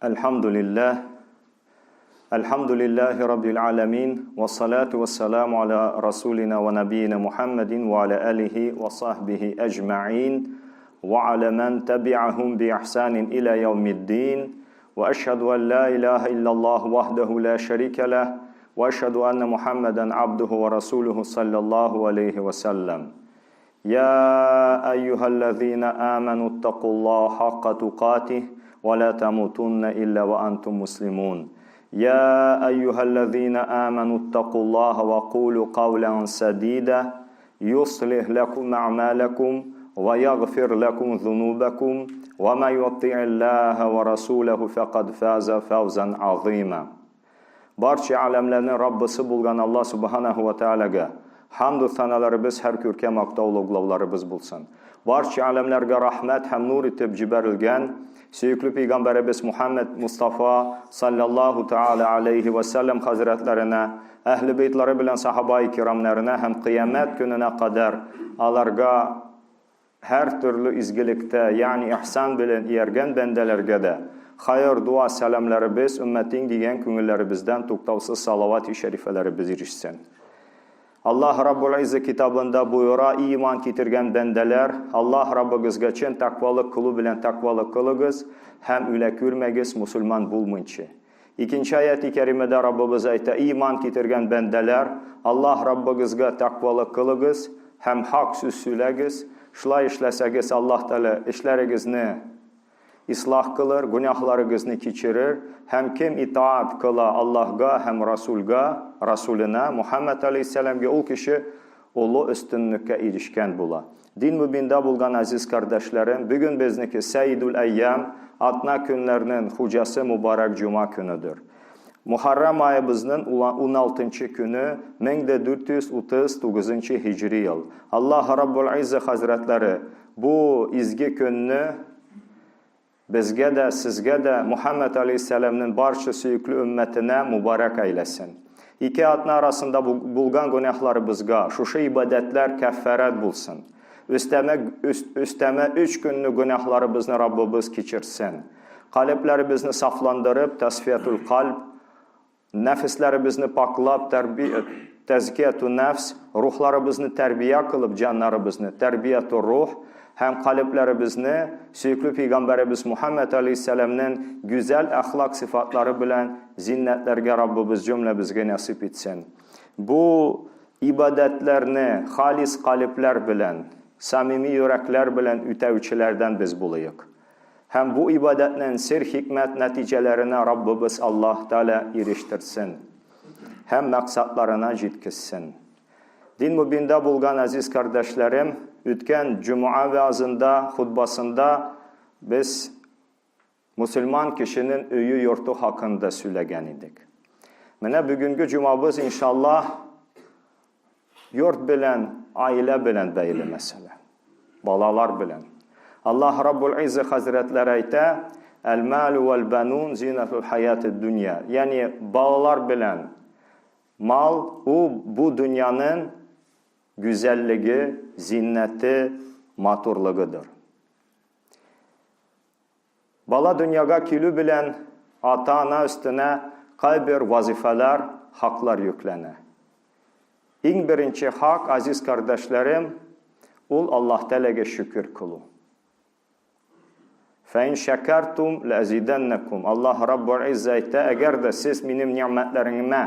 Әлхәмдүлилләһ, Әлхәмдүлилләһи раббил галәмин, вассалату вассаламу аля расулина ва набиина Мухаммадин ва аля алихи ва сахбихи әҗмәин, ва аля мән табиахум би ихсанин иля яумиддин, ва ашһаду ан ла илаһа иллаллаһ вахдаху ла шәрикә ләһ, ва ашһаду анна Мухаммадан абдуху ва расулуху саллаллаһу алейхи ва саллям. يا أيها الذين آمنوا اتقوا الله حق تقاته ولا تموتن إلا وأنتم مسلمون يا أيها الذين آمنوا اتقوا الله وقولوا قولا سديدا يصلح لكم أعمالكم ويغفر لكم ذنوبكم وما يطيع الله ورسوله فقد فاز فوزا عظيما Барча аләмләрнең Раббысы булган Аллаһ Субханаһу ва Тәгаләгә хамду саналарыбыз һәр күркәм мактау олуглауларыбыз булсын. Барча аләмләргә рәхмәт һәм нур итеп җибәрелгән сөекле пәйгамбәребез Мухаммед Мустафа саллаллаһу тәгалә алейһи ва сәлләм хәзрәтләренә, әһле бейтлары белән сахабаи кирамнарына һәм кыямәт көненә кадәр аларга Һәр төрле изгелектә, ягъни ихсан белән ияргән бәндәләргә дә хәер, дуа, сәламләребез, өммәтиң дигән күңелләребездән туктаусыз салават-и шәрифәләребез ирешсен. Аллаһ Раббул Иззә китабында боера, И иман китергән бәндәләр, Аллаһ Раббыгызга чын тәкъвалык кылу белән тәкъвалык кылыгыз һәм үлә күрмәгез мусульман булмыйнчы. Икенче аяти кәримәдә Раббыбыз әйтә, И иман китергән бәндәләр, Аллаһ Раббыгызга тәкъвалык кылыгыз һәм хак сүз сөйләгез, шулай эшләсәгез, Аллаһ Тәгалә эшләрегезне ислах кылыр, гөнаһларыгызны кичерер, һәм кем итаать кыла Аллаһга һәм Расулга, Расулына, Мухәммәд алейһиссәламгә, ул кеше олы өстенлеккә ирешкән була. Дин мөбиндә булган азиз кардәшләрем, бүген безнеке Сәйидул әйям, атна көннәрнең хуҗасы мөбарәк җома көнедер. Мухаррам аебызның 16 көне 1439 һиҗри ел. Аллаһ Раббул Иззә хәзрәтләре бу изге көнне Безгә дә, сезгә дә, Мухәммәд алейһиссәламнең барча сөекле өммәтенә мубарәк әйләсен. Ике атна арасында булган гөнаһларыбызга шушы ибадәтләр кәффарәт булсын. Өстәмә, өстәмә өч көнне гөнаһларыбызны Раббыбыз кичерсен. Калебләребезне сафландырып, тәсфиятул кальб, Нәфесләребезне пакълап, тәрби, тәзкияту нәфс, рухларыбызны тәрбия кылып, җаннарыбызны, тәрбияту рух, һәм калебләребезне сөекле пәйгамбәребез Мухаммәд алейһиссәламнең гүзәл әхлак сыйфатлары белән зиннәтләргә Раббыбыз җөмләбезгә насыйп итсен. Бу ибадәтләрне халис калебләр белән, самими йөрәкләр белән үтәүчеләрдән без булыйк. Һәм бу ибадәтнең сер-хикмәт нәтиҗәләренә Раббыбыз Аллаһ Тәгалә ирештерсен һәм максатларына җиткезсен. Дин мөбиндә булган азиз кардәшләрем, үткән җомга вәазында, хутбасында без мусульман кешенең өе йорты хакында сөйләгән идек. Менә бүгенге җомабыз иншаллаһ Йорт белән, аилә белән бәйле мәсьәлә. Балалар белән. Аллаһ Раббул Иззә хәзрәтләре әйтә, Әл-малу вәл-банун зинатул хаятид дөнья. Ягъни балалар белән мал ул бу дөньяның гүзәллеге, зиннәте, матурлыгыдыр. Бала дөньяга килү белән ата-ана өстенә кайбер вазифалар, хаклар йөкләнә. Иң беренче хак, азиз кардәшләрем, ул Аллаһ Тәгаләгә шөкер кылу. Фәин шәкәртум ләзидәннәкум. Аллаһ Раббул Иззә әйтә, әгәр дә сез минем нигъмәтләремә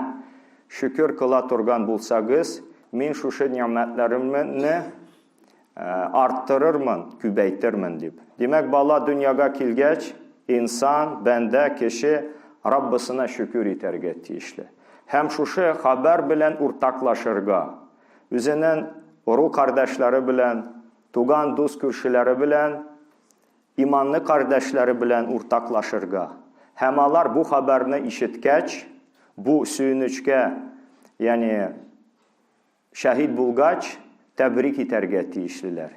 шөкер кыла торган булсагыз, мин шушы нигъмәтләремне арттырырмын, күбәйтермен дип. Димәк, бала дөньяга килгәч, инсан, бәндә, кеше Раббысына шөкер итәргә тиешле. Һәм шушы хәбәр белән уртаклашырга, үзенең ыру кардәшләре белән, туган дус күршеләре белән, иманлы кардәшләре белән уртаклашырга. Һәм алар бу хәбәрне ишеткәч, бу сөенечкә, ягъни Шәһид булгач, тәбрик итәргә тиешлеләр,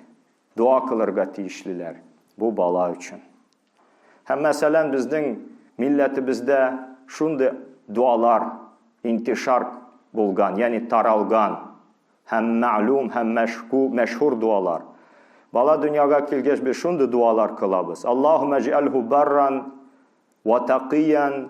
дога кылырга тиешлеләр бу бала өчен. Һәм мәсәлән, безнең милләтебездә шундый дуалар интишар булган, ягъни таралган һәм мәгълүм һәм мәшһүр, мәшһүр дуалар. Бала дөньяга килгәч, без шундый дуалар кылабыз. Аллаһумма җәлһу барран. Вә тәкыян,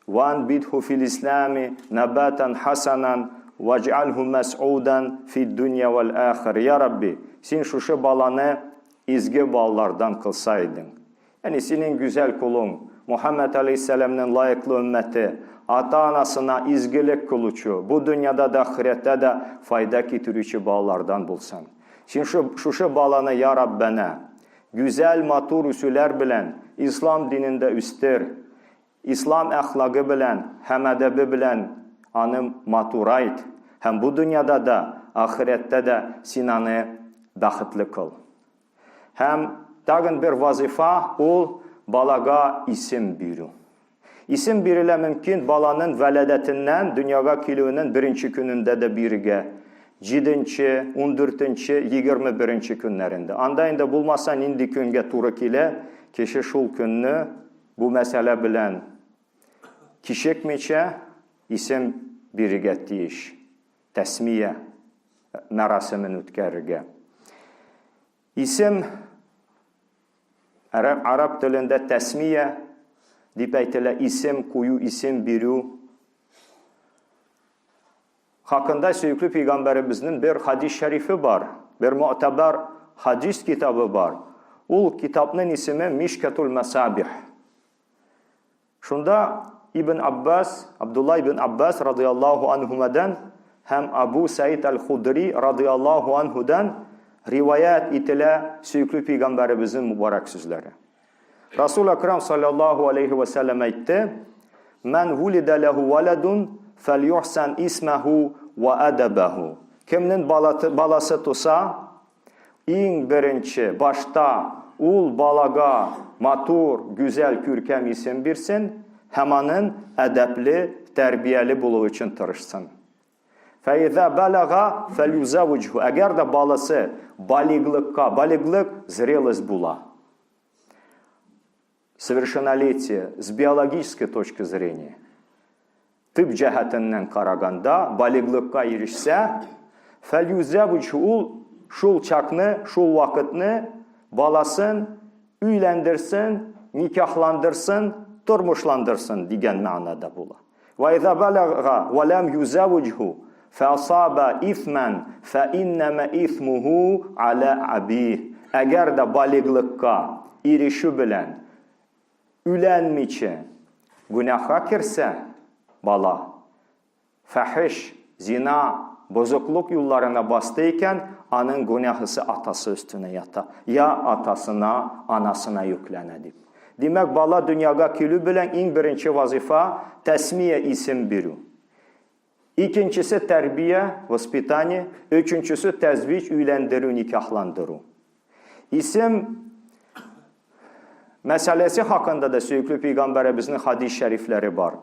вә анбитһу фил ислами нәбатан хәсәнән, вәҗ'альһу мәс'удан фид дөнья вәл ахир. Я Рабби, син шушы баланы изге балалардан кылса идең. Ягъни синең гүзәл кулың, Мухәммәд алейһиссәламнең лаеклы өммәте, ата-анасына изгелек кылучы, бу дөньяда да, ахирәттә дә файда китерүче балалардан булсын. Син шушы баланы, я Раббәнә, гүзәл, матур үсүләр белән ислам динендә үстер, ислам әхлагы белән һәм әдәбе белән аны матурайт һәм бу дөньяда да, ахирәттә дә син аны бәхетле кыл. Һәм тагын бер вазифа ул балага исем бирү. Исем бирелә мөмкин баланын вәләдәтеннән, дөньяга килүенен беренче көнендә дә бирергә, җиденче, ундүртенче, 21нче көннәрендә. Анда инде булмаса нинди көнгә туры килә, кеше шул көнне бу мәсьәлә белән кичекмичә исем бирергә тиеш. Тәсмия мәрасимен үткәрергә. Исем Араб, араб телендә тәсмия дип әйтелә, исем кую, исем бирү. Хакында сөекле пәйгамбәребезнең бер хадис шәрифе бар, бер муътабар хадис китабы бар. Ул китапның исеме Мишкатул Масабих. Шунда Ибн Аббас, Абдулла ибн Аббас радыяллаһу анһумадан һәм Абу Саид әл-Худри радыяллаһу анһудан риваять ителә сөекле пәйгамбәребезнең мубарак сүзләре. Расул Акрам саллаллаһу алейхи ва сәлләм әйтте: "Ман вулида лаху валадун фальюхсан исмаху ва адабаху." Кемнең баласы туса, Иң беренче, башта ул балага матур, гүзәл, күркәм исем бирсен һәм анын әдәпле, тәрбияле булуы өчен тырышсын. Фәиза балага фәлюзавиҗһу. Әгәр дә баласы балиглыкка, балиглык зрелость була. Совершеннолетие с биологической точки зрения. Тып җәһәтеннән караганда, балиглыкка ирешсә, фәлюзәвиҗ ул шул чакны, шул вакытны баласын өйләндерсен, никахландырсын, тормышландырсын дигән мәгънәдә була. Ва иза балага ва лам юзавиҗху фасаба исман фа иннама исмуху аля абих. Әгәр дә балиглыкка ирешү белән үләнмичә гүнәһка керсә бала, фәхиш, зина, бозыклык юлларына басты икән, аның гүнәһысы атасы өстенә ята, я атасына, анасына йөкләнә дип. Димәк, бала дөньяга килү белән иң беренче вазифа тәсмия исем бирү. Икенчесе тәрбия, воспитание, өченчесе тәзвич өйләндерү, никахландыру. Исем мәсьәләсе хакында да сөекле пәйгамбәребезнең хадис шәрифләре бар.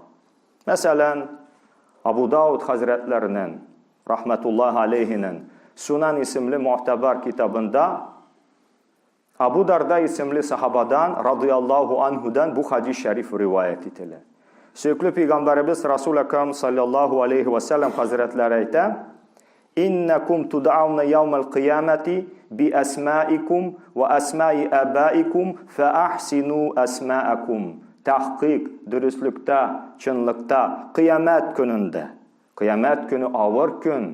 Мәсәлән, Абу Дауд хәзрәтләренең рахматуллаһ алейһинең Сунан исемле муътабар китабында Абу Дарда исемле сахабадан, радыяллаһу анһудан бу хадис шәриф риваять ителә. Сөекле пәйгамбәребез Расул Әкрам саллаллаһу алейхи ва сәлләм хәзрәтләре әйтә: "Иннакум тудауна яумал кыямати би асмаикум ва асмаи абаикум фа ахсину асмаакум." Тәхкыйк, дөреслектә, чынлыкта, кыямәт көнендә. Кыямәт көне авыр көн.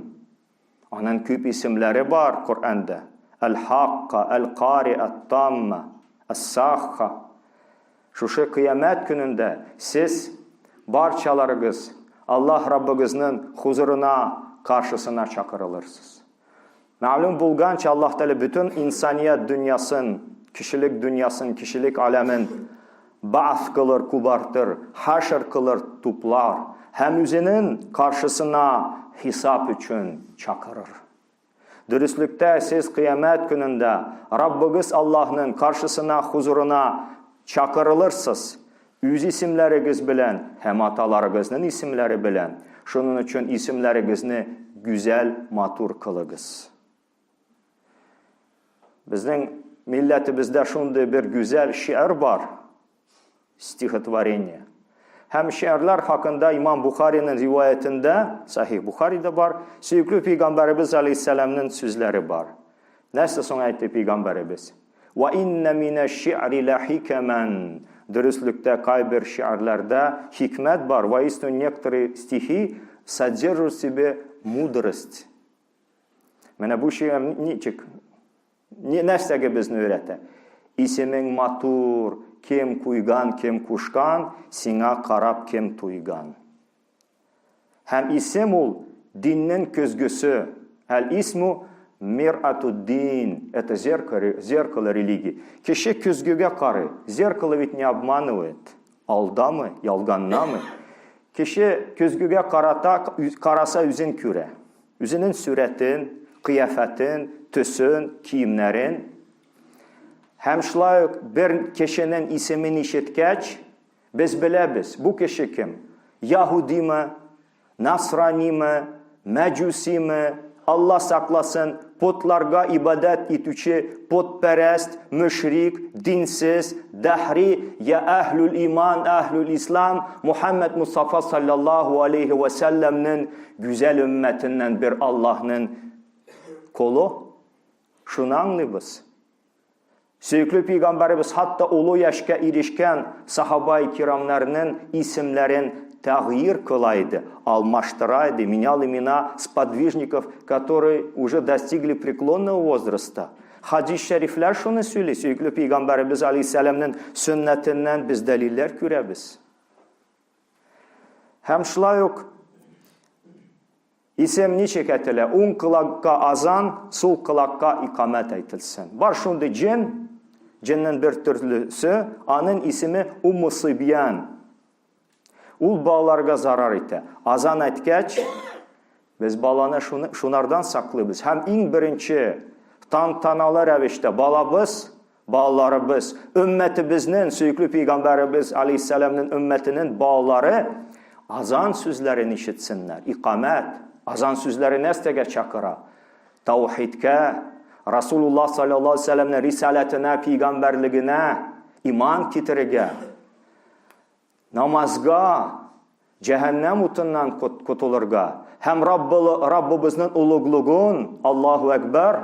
Аның күп исемләре бар Коръәндә. Әл-Хакка, Әл-Кари, Әт-Тамма, Әс-Сахха. Шушы кыямәт көнендә сез барчаларыгыз Аллаһ Раббыгызның хузурына, каршысына чакырылырсыз. Мәгълүм булганча, Аллаһ Тәгалә бөтен инсаният дөньясын, кешелек дөньясын, кешелек аләмен ба'ф кылыр, кубартыр, хашр кылыр, туплар һәм үзенең каршысына хисап өчен чакырыр. Дөреслектә сез кыямәт көнендә Раббыгыз Аллаһның каршысына, хузурына чакырылырсыз, үз исемләрегез белән һәм аталарыгызның исемләре белән. Шуның өчен исемләрегезне гүзәл, матур кылыгыз. Безнең милләтебездә шундый бер гүзәл шигырь бар, стихотворение. Һәм шигырьләр хакында Имам Бухариның риваятендә, Сахих Бухарида бар, сөекле пәйгамбәребез алейһиссәламның сүзләре бар. Нәрсә соң әйтте пәйгамбәребез? Ва инна минәш ши'ри лахикаман. Дөреслектә кайбер шигырьләрдә хикмәт бар, воистину некоторые стихи содержат в себе мудрость. Менә бу шигырь ничек, нәрсәгә безне өйрәтә? Исемең матур, кем куйган, кем кушкан, сиңа карап кем туйган. Һәм исем ул диннең көзгесе. Әл-исму мир'атуд-дин. Это зеркало, зеркало религии. Кеше көзгегә карый. Зеркало ведь не обманывает. Алдамый, ялганнамый. Кеше көзгегә карата, караса үзен күрә. Үзенең сурәтен, кыяфәтен, төсен, киемнәрен. Һәм шулай ук бер кешенең исемен ишеткәч, Без беләбез, бу кеше кем? Яһудимы, насранимы, мәҗүсиме, Алла сакласын, потларга ибадәт итүче потпәрәст, мөшрик, динсез, дәһри, я әһлүл иман, әһлүл ислам, Мухаммад Мустафа саллаллаху алейхи ва сәлләмнең гүзәл өммәтеннән бер Аллаһның колы. Шуны аңлыйбыз. Сөекле пәйгамбәребез хәтта олы яшькә ирешкән сахабай кирамнарның исемнәрен тәгъйир кыла иде, алмаштыра иде, менял имена сподвижников, которые уже достигли преклонного возраста. Хадис шәрифләр шуны сөйли, сөекле пәйгамбәребез алейһиссәламнең сөннәтеннән без дәлилләр күрәбез. Һәм шулай ук Исем ничек әйтелә? Уң колакка азан, сул колакка икамәт әйтелсен. Бар шундый җен, җеннең бер төрлесе, аның исеме Умму Сыбьян. Ул балаларга зарар итә. Азан әйткәч, без баланы шуны, шунардан саклыйбыз. Һәм иң беренче тантаналы рәвештә балабыз, балаларыбыз, өммәтебезнең, сөекле пәйгамбәребез алейһиссәламнең өммәтенең балалары азан сүзләрен ишетсеннәр. Икамәт, азан сүзләре нәрсәгә чакыра? Таухидкә, Расулуллаһ саллаллаһу алейһи вәсәлләмнең рисаләтенә, пәйгамбәрлегенә иман китерергә. Намазга, җәһәннәм утыннан котылырга һәм Раббыбызның олуглыгын, Аллаһу әкбәр,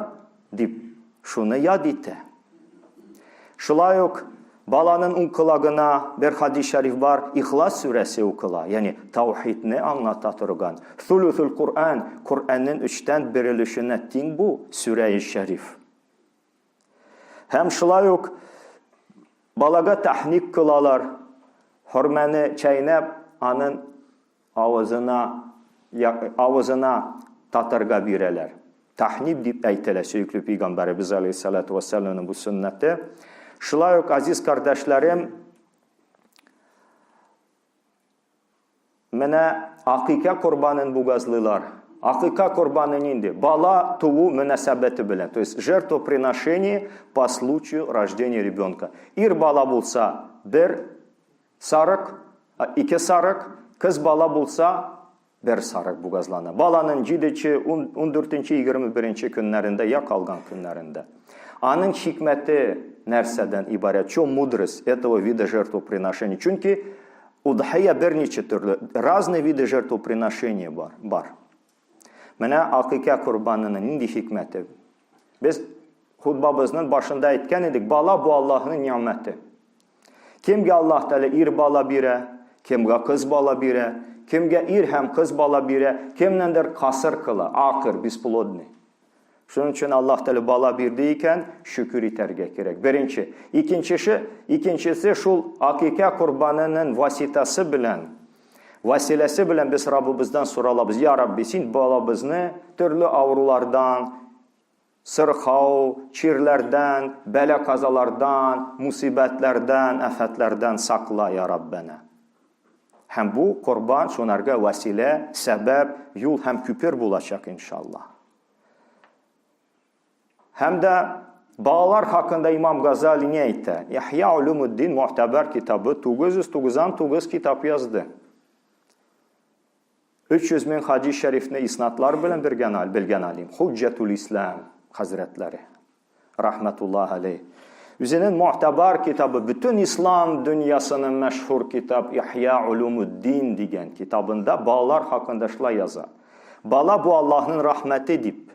дип шуны яд итә. Шулай ук баланың уң колагына бер хадис шәриф бар, Ихлас сүрәсе укыла, ягъни таухидны аңлата торган. Сулусул Куръан, Коръәннең өчтән бер өлешенә тиң бу сүрәи шәриф. Һәм шулай ук балага тәхник кылалар. Хөрмәне чәйнәп, анын авызына авызына татырга бирәләр. Тәхник дип әйтелә сөекле пәйгамбәребез алейһиссалату вассаламның бу сөннәте. Шулай ук, азиз кардәшләрем, Менә акыйка корбанын бугазлыйлар. Акыйка корбаны нинди? Бала туу мөнәсәбәте белән. То есть жертвоприношение по случаю рождения ребенка. Ир бала булса бер сарык, ике сарык, кыз бала булса бер сарык бугазлана. Баланың 7-нче, 14-нче, 21-нче көннәрендә я калган көннәрендә. Аның хикмәте нәрсәдән ибарәт? В чем мудрость этого вида жертвоприношения? Чөнки Удхия берничә төрле, разные виды жертвоприношения бар. бар. Менә акыйка корбанының нинди хикмәте? Без хутбабызның башында әйткән идек, бала бу Аллаһның ни'мәте. Кемгә Аллаһ Тәгалә ир бала бирә, кемгә кыз бала бирә, кемгә ир һәм кыз бала бирә, кемнәндер касыр кыла, акыр, бесплодный. Шуның өчен Аллаһ Тәгалә бала бирде икән, шөкер итәргә кирәк. Беренче. Икенчесе, икенчесе шул акыйка корбанының васитасы белән, василәсе белән без Раббыбыздан соралабыз. Я Рабби, син балабызны төрле авырулардан, сырхау, чирләрдән, бәла-казалардан, мусибәтләрдән, афәтләрдән сакла, я Раббәнә. Һәм бу корбан шунарга василә, сәбәп, юл һәм күпер булачак, иншаллаһ. Һәм дә балалар хакында имам Газали не әйтә? Ихья улумуддин муътабар китабы 999 китап язды. 300 мең хадис шәрифне иснатлар белән биргән белгән алим Хуҗҗатул Ислам хәзрәтләре. Рахматуллаһ алей. Үзенең муътабар китабы, бөтен ислам дөньясының мәшһүр китап Ихья улумуддин дигән китабында балалар хакында шулай яза. Бала бу Аллаһның рәхмәте дип.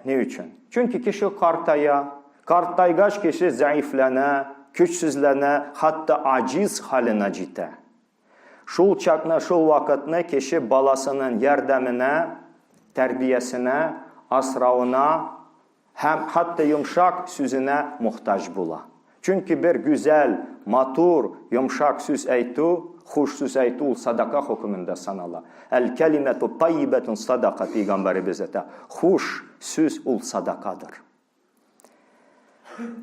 Ни өчен? Чөнки кеше картая. Картайгач кеше зәгыйфьләнә. көчсезләнә, хәтта аҗиз хәленә җитә. Шул чакны, шул вакытны кеше баласының ярдәменә, тәрбиясенә, асравына һәм хәтта йомшак сүзенә мохтаҗ була. Чөнки бер гүзәл, матур, йомшак сүз әйтү, хуш сүз әйтү ул садака хөкемендә санала. Әл-кәлимәту таййибәтун садака, пәйгамбәребез әйтә. Хуш сүз ул садакадыр.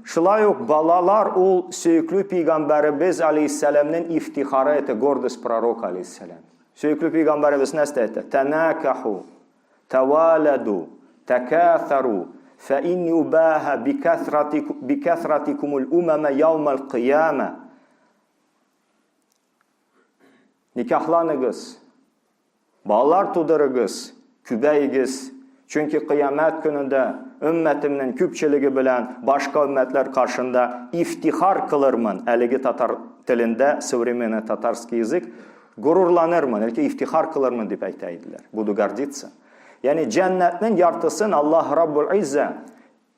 Шулай ук балалар ул сөекле пәйгамбәребез алейһиссәламнең ифтихары, это гордость пророка алейһиссәлам. Сөекле пәйгамбәребез нәрсә әйтә? Тәнакаху, тәваладу, тәкәсәру, фә инни убаһа бикәсратикумул умама яумал кыяма. Никахланыгыз, Балалар тудырыгыз, күбәегез, чөнки кыямәт көнендә өммәтемнең күпчелеге белән башка өммәтләр каршында ифтихар кылырмын, әлеге татар телендә, современный татарский язык, горурланырмын, яки ифтихар кылырмын дип әйтә иделәр. Буду гордиться. Ягъни җәннәтнең яртысын Аллаһ Раббул Иззә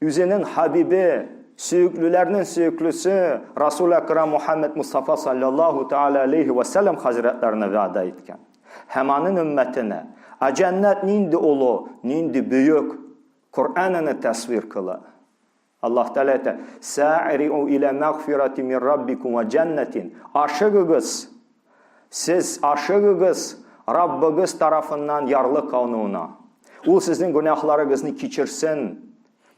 Үзенең хабибе, сөеклеләрнең сөеклесе Расул Әкрам Мухаммед Мустафа саллаллаху тааля алейхи ва сәлләм хәзрәтләренә вәгъдә иткән. Һәм аның өммәтенә. Ә җәннәт нинди олы, нинди бөек, Коръән аны тәсвир кыла. Аллаһ Тәгалә әйтә: "Сари'у иля мәгъфирати мин раббикум ва җәннәтин". Ашыгыгыз. Сез ашыгыгыз Раббыгыз тарафыннан ярлыкануына. Ул сезнең гөнаһларыгызны кичерсен,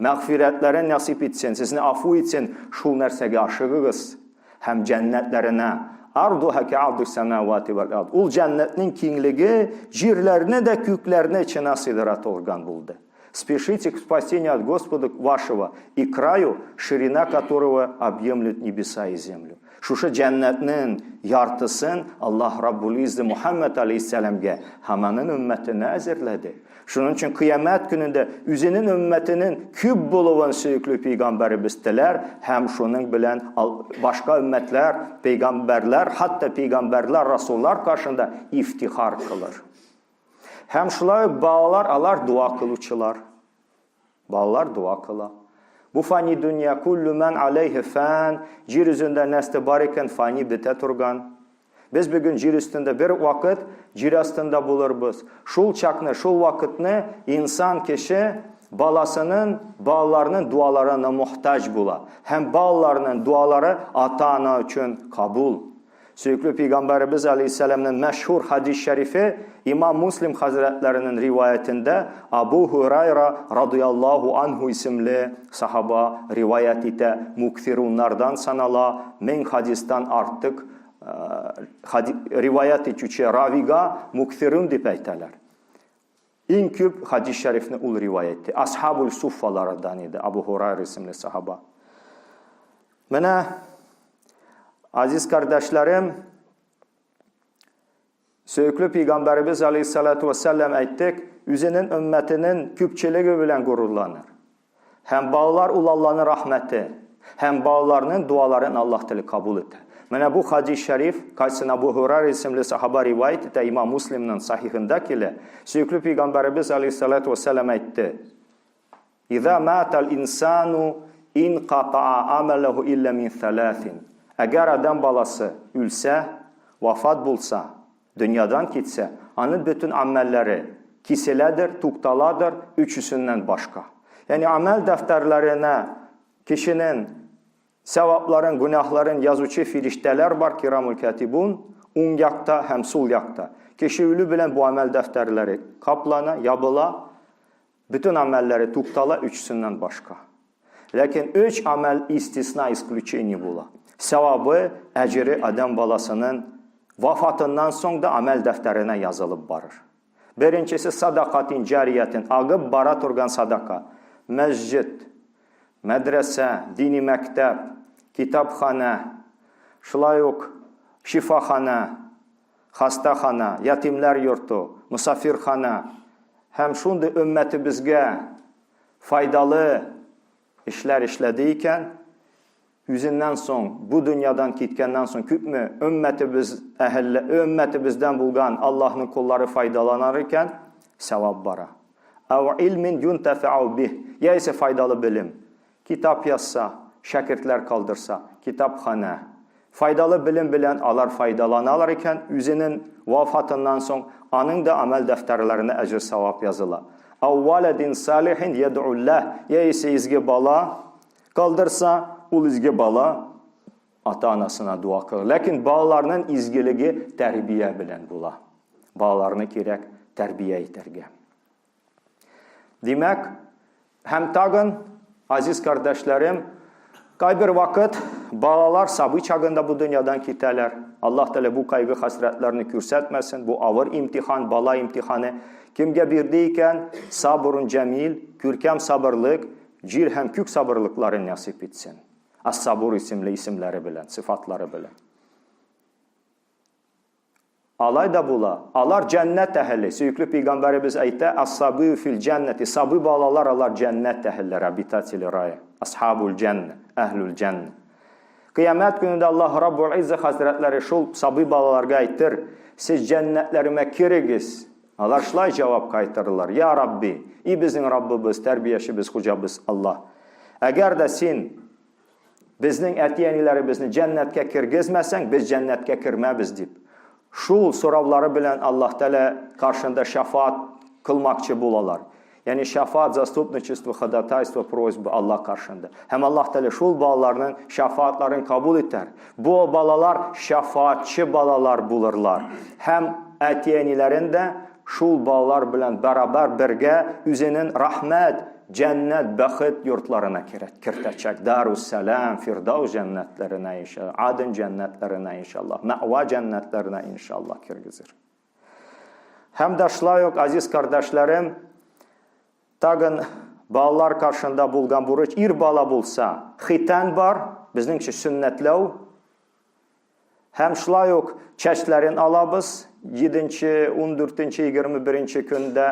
мәгъфирәтләрен насыйп итсен, сезне афу итсен, шул нәрсәгә ашыгыгыз һәм җәннәтләренә. Ардуха кa'арди самавати вал ард. Ул җәннәтнең киңлеге җирләрне дә күкләрне эченә сыйдыра торган булды. Спешите к спасению от Господа вашего и краю, ширина которого объемлет небеса и землю. Шушы җәннәтнең яртысын Аллаһ Раббул Иззе Мухаммад алейһиссәламгә һәм аның өммәтенә әзерләде. Шуның өчен кыямәт көнендә үзенең өммәтенең күп булуын сөекле пәйгамбәребез теләр һәм шуның белән башка өммәтләр, пәйгамбәрләр, хәтта пәйгамбәрләр, расуллар каршында ифтихар кылыр. Һәм шулай ук балалар, алар дуа кылучылар. Балалар дуа кыла. Бу фани дөнья куллу ман алейхи фан, җир үзендә нәрсә бар икән, фани бетә торган. Без бүген җир өстендә бер вакыт җир астында булырбыз. Шул чакны, шул вакытны инсан кеше баласының, балаларының дуаларына мохтаҗ була. Һәм балаларының дуалары ата-ана өчен кабул. Сөекле пәйгамбәребез алейһиссәламнең мәшһүр хадис шәрифе Имам Муслим хәзрәтләренең риваятендә Абу Һурайра радыяллаһу анһу исемле сахаба риваять итә, мукфируннардан санала, 1000 хадистан артык риваять итүче равига мукфирун дип әйтәләр. Иң күп хадис шәрифне ул риваять итте. Асхабул суффалардан иде Абу Һурайра исемле сахаба. Менә, азиз кардәшләрем, сөекле пәйгамбәребез алейхиссалату вассалам әйттек, үзенең өммәтенең күпчелеге белән горурланыр. Һәм балалар ул Аллаһның рәхмәте, һәм балаларның дуаларын Аллаһ Тәгалә кабул итә. Менә бу хадис шәриф, кайсын Абу Һурайра исемле сахаба риваять итә, Имам Муслимның сахихында килә. Сөекле пәйгамбәребез алейхиссалату вассалам әйтте: Иза матал инсану инкатаа амалаху илля мин саласин. Әгәр адам баласы үлсә, вафат булса, дөньядан китсә, аның бөтен амәлләре киселәдер, тукталадыр, өчесеннән башка. Ягъни амәл дәфтәрләренә кешенең сәвапларын, гөнаһларын язучы фириштәләр бар, кирамул катибун, уң якта һәм сул якта. Кеше үлү белән бу амәл дәфтәрләре каплана, ябыла, бөтен амәлләре туктала өчесеннән башка. Ләкин өч амәл истисна, исключение була. Сәвабы, әҗере адәм баласының вафатыннан соң да амәл дәфтәренә язылып барыр. Беренчесе садакатин җариятин, агып бара торган садака. Мәсҗид, мәдрәсә, дини мәктәп, китапханә, шулай ук шифахана, хастахана, ятимләр йорты, мосафирхана һәм шундый өммәтебезгә файдалы эшләр эшләде икән, үзеннән соң, бу дөньядан киткәннән соң күпме өммәтебез әһелле, өммәтебездән булган Аллаһның коллары файдаланар икән, савап бара. Ау илмин юнтафау бих, яисә файдалы белем. Китап язса, шәкертләр калдырса, китапханә, файдалы белем белән алар файдаланалар икән, үзенең вафатыннан соң аның да амәл дәфтәрләренә әҗер-савап языла. Ау валадин салихин яд'у ләһ, яисә изге бала калдырса, ул изге бала ата-анасына дуа кылыр. Ләкин балаларның изгелеге тәрбия белән була. Балаларны кирәк тәрбия итәргә. Димәк, һәм тагын, азиз кардәшләрем, кайбер вакыт балалар сабый чагында бу дөньядан китәләр. Аллаһ Тәгалә бу кайгы хәсрәтләрне күрсәтмәсен, бу авыр имтихан, бала имтиханы. Кемгә бирде икән, сабырун җәмил, күркәм сабырлык, җир һәм күк сабырлыкларын насыйп итсен. Ас-Сабур исемле исемләре белән, сыйфатлары белән. Алай да була. Алар җәннәт әһеле. Сөекле пәйгамбәребез әйтә, Ас-сабыю фил җәннәти. Сабый балалар алар җәннәт әһелләре, обитатели рая. Асхабул җәннә, әһлул җәннә. Кыямәт көнендә Аллаһ Раббул Иззә хәзрәтләре шул сабый балаларга әйтер, сез җәннәтләремә керегез. Алар шулай җавап кайтарырлар. Я Рабби, и безнең Раббыбыз, тәрбиячебез, хуҗабыз Аллаһ. Әгәр дә син Безнең әти-әниләребезне җәннәткә кергезмәсәң, без җәннәткә кермәбез дип. Шул сораулары белән Аллаһ Тәгалә каршында шәфаат кылмакчы булалар. Ягъни шәфаат, заступничество, ходатайство, просьба Аллаһ каршында. Һәм Аллаһ Тәгалә шул балаларның шәфаатларын кабул итәр. Бу балалар шәфаатчы балалар булырлар. Һәм әти-әниләрен дә шул балалар белән барабар бергә үзенең рәхмәт, җәннәт, бәхет йортларына кертәчәк. Дарус-сәлам, Фирдаус җәннәтләренә иншалла, Аден җәннәтләренә иншалла, Мәва җәннәтләренә иншалла кергезер. Һәм дә шулай ук, азиз кардәшләрем, тагын балалар каршында булган бурыч, ир бала булса, хитан бар, безнеңчә сөннәтләү, Һәм шулай ук чәчләрен алабыз 7-нче, 14-нче, 21-нче көндә.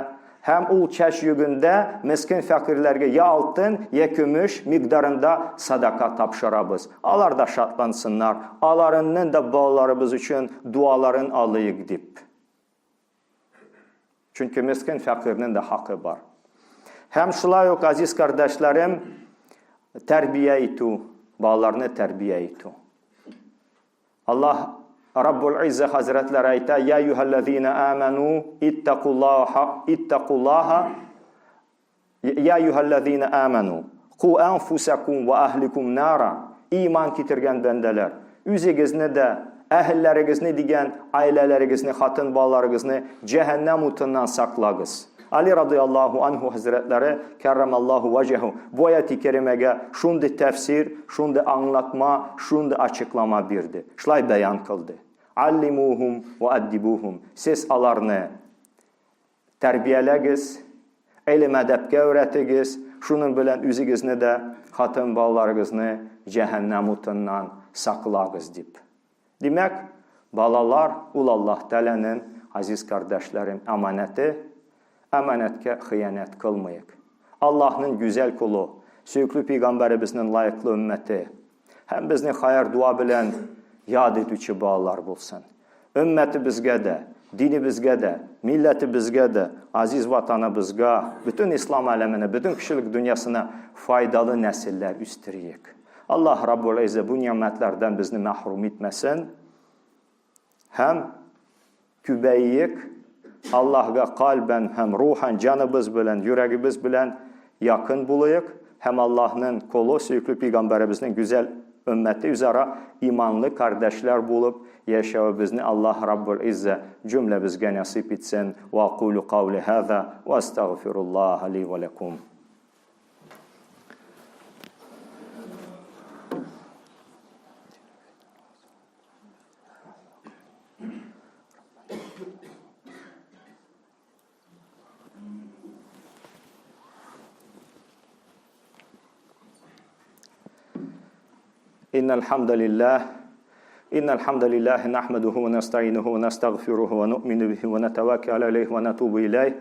Һәм ул чәч йөгендә мескен фәкыйрьләргә я алтын, я көмеш микъдарында садака тапшырабыз. Алар да шатлансыннар, аларының да балаларыбыз өчен дуаларын алыйк дип. Чөнки мескен фәкыйрьнең дә хакы бар. Һәм шулай ук, азиз кардәшләрем, тәрбия итү, балаларны тәрбия итү. Аллаһ Раббул Иззә хәзрәтләре әйтә: "Я юһәлләзина аману иттакуллаха иттакуллаха я юһәлләзина аману ку анфусакум ва ахликум нара". Иман китергән бәндәләр, үзегезне дә, әһелләрегезне дигән аиләләрегезне, хатын балаларыгызны җәһәннәм утыннан саклагыз. Али радыяллаһу анһу хәзрәтләре кәррамаллаһу ваҗһу бу аяти кәримәгә шундый тәфсир, шундый аңлатма, шундый ачыклама бирде. Шулай бәян кылды. Аллимухум ва аддибухум. Сез аларны тәрбияләгез, гыйлем әдәпкә өйрәтегез, шуның белән үзегезне дә, хатын балаларыгызны җәһәннәм утыннан саклагыз дип. Димәк, балалар ул Аллаһ Тәгаләнең, газиз кардәшләрем, әманәте, әманәткә хыянәт кылмыйк. Аллаһның гүзәл колы, сөекле пәйгамбәребезнең лаеклы өммәте һәм безне хәер-дуа белән яд итүче балалар булсын. Өммәтебезгә дә, динебезгә дә, милләтебезгә дә, азиз ватаныбызга, бөтен ислам әләменә, бөтен кешелек дөньясына файдалы нәселләр үстерик. Аллаһ Раббул Иззә бу ни'мәтләрдән безне мәхрүм итмәсен. Һәм күбәйек Аллаһга кальбән һәм рухан җаныбыз белән, йөрәгебез белән якын булыйк һәм Аллаһның колы сөекле пәйгамбәребезнең гүзәл өммәте үзара иманлы кардәшләр булып яшәвебезне Аллаһ Раббул Иззә җөмләбезгә насыйп итсен. Ва акулу каули һаза ва астагфируллаһа ли ва лакум. إن الحمد لله إن الحمد لله نحمده ونستعينه ونستغفره ونؤمن به ونتوكل عليه ونتوب إليه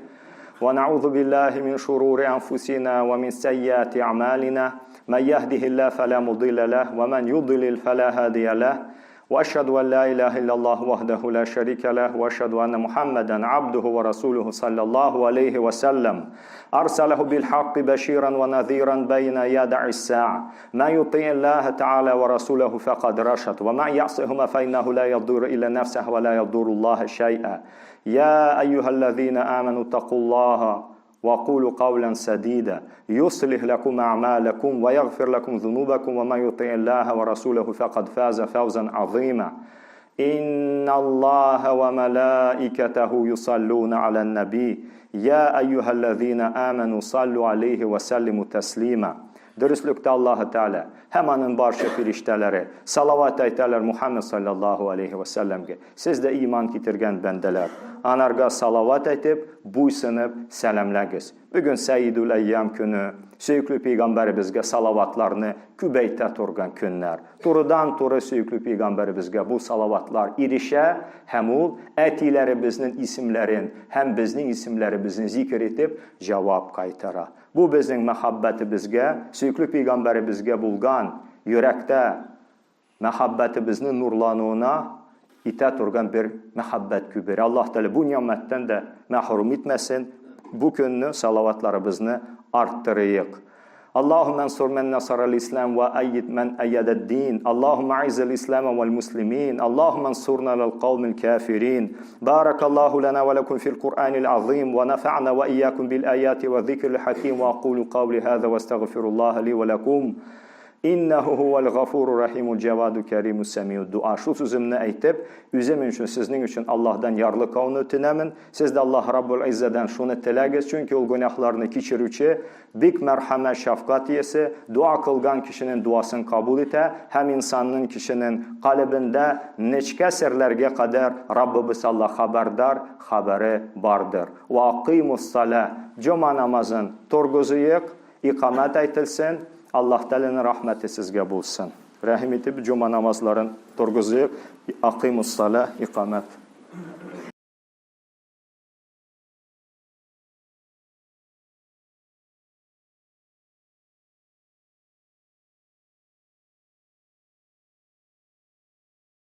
ونعوذ بالله من شرور أنفسنا ومن سيئات أعمالنا من يهده الله فلا مضل له ومن يضلل فلا هادي له. وأشهد أن لا إله إلا الله وحده لا شريك له وأشهد أن محمدا عبده ورسوله صلى الله عليه وسلم أرسله بالحق بشيرا ونذيرا بين يدي الساعة ما يطيع الله تعالى ورسوله فقد رشد وما يعصهما فإنه لا يضر إلا نفسه ولا يضر الله شيئا يا أيها الذين آمنوا اتقوا الله وقولوا قولا سديدا يصلح لكم أعمالكم ويغفر لكم ذنوبكم ومن يطيع الله ورسوله فقد فاز فوزا عظيما إن الله وملائكته يصلون على النبي يا أيها الذين آمنوا صلوا عليه وسلموا تسليما Дөреслектә Аллаһы Тәгалә һәм аның барча фирештәләре салават әйтәләр Мухаммед саллаллаһу алейһи вә сәлләмгә. Сез дә иман китергән бәндәләр, анарга салават әйтеп, буйсынып сәламләгез. Бүген Сәйидүл Әйям көне, сөекле пәйгамбәребезгә салаватларны күбәйтә торган көннәр. Турыдан-туры сөекле пәйгамбәребезгә бу салаватлар ирешә һәм ул әтиләребезнең исемнәрен һәм безнең исемнәребезне зикер итеп җавап кайтара. Бу безнең мәхәббәтебезгә, сөекле пәйгамбәребезгә булган йөрәктә мәхәббәтебезнең нурлануына итә торган бер мәхәббәт күпере. Аллаһ Тәгалә бу нигъмәттән дә мәхрүм итмәсен. Бу көнне салаватларыбызны арттырыйк. Аллаһумма ансур мен насара ислам ва айид мен айяда дин. Аллаһумма айзил ислама вал муслимин. Аллаһумма ансурна алал каумил кафирин. Баракаллаху лана ва лакум фил Кур'анил азим ва нафa'на ва iyyakum бил аяти ва зикрил хаким ва акулу каули хаза ва астагфируллаха ли ва лакум. Иннәһу һувәл гафуру рәхимул җәваду кәриму сәмиу дуа. Шул сүземне әйтеп, үзем өчен, сезнең өчен Аллаһдан ярлыкауны үтенәмен. Сез дә Аллаһ Раббул Иззәдән шуны теләгез, чөнки ул гөнаһларны кичерүче, бик мәрхәмәт, шәфкать иясе, дуа кылган кешенең дуасын кабул итә һәм инсанның кешенең калебендә нечкә серләргә кадәр Раббыбыз Аллаһ хәбәрдар, хәбәре бардыр. Ва акыймус-салә. Җома намазын торгызыйк. Икамәт әйтелсен, Аллаһ Тәгаләнең рәхмәте сезгә булсын. Рәхим итеп, җома намазларын торгызыйк, акыймус-салә, икамәт.